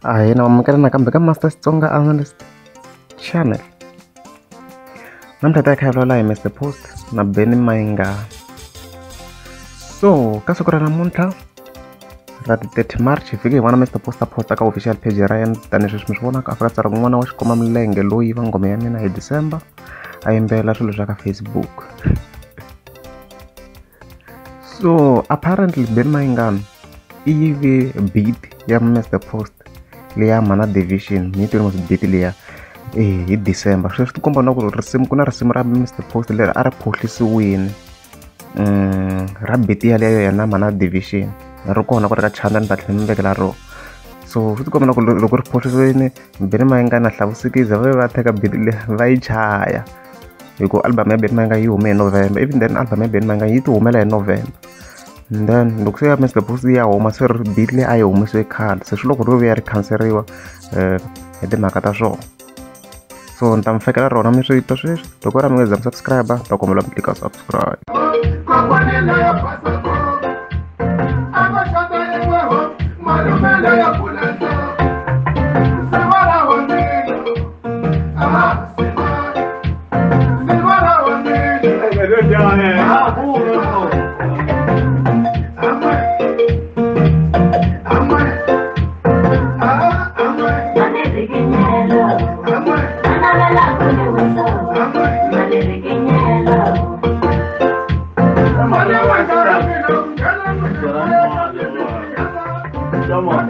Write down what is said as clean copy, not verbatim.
Ahee, na amukela nakambe ka Master Xitsonga Analyst Channel. Namuntlha ta kha hi vulavula hi Mr Post na Benny Mayengani. So ka siku ra namuntlha ra ti 30 March hi fike hi vona Mr Post a posta ka official page ra yena, tanihileswi mi swi vonaka a fika tsara n'wana wa xikoma milenge loyi va nghoma ya mina hi December a yimbelela swilo swa ka Facebook. So apparently Benny Mayengani i yive beat ya Mr Post leya Mana Division, mi yi twile mos beat liya hi December. Sweswi swi tikomba na ku risimu ku na risimu ra Mr Post leri a ri phohlisiwini ra beat yaleyo yena Mana Division ri kona ku ri ka channel, ni ta tlhela mi vekela rona. So swi tikomba na ku loko ri phohlisiwini Benny Mayengani na Hlavusikiza va ve va teka beat liya va yi chaya, hi ku album ya Benny Mayengani yi hume hi November. Even then album ya Benny Mayengani yi ti humela hi November, and then loko se ya Mr Post ya huma se ri beat leyi a yi humesiwe khale, se swi loko ro vuya ri khanseriwa hi timhaka ta swona. So ni ta mi fekela rona mi swi twa sweswi. Loko ra mi nga za mi subscribe, ta kombela mi tlika subscribe. Come on.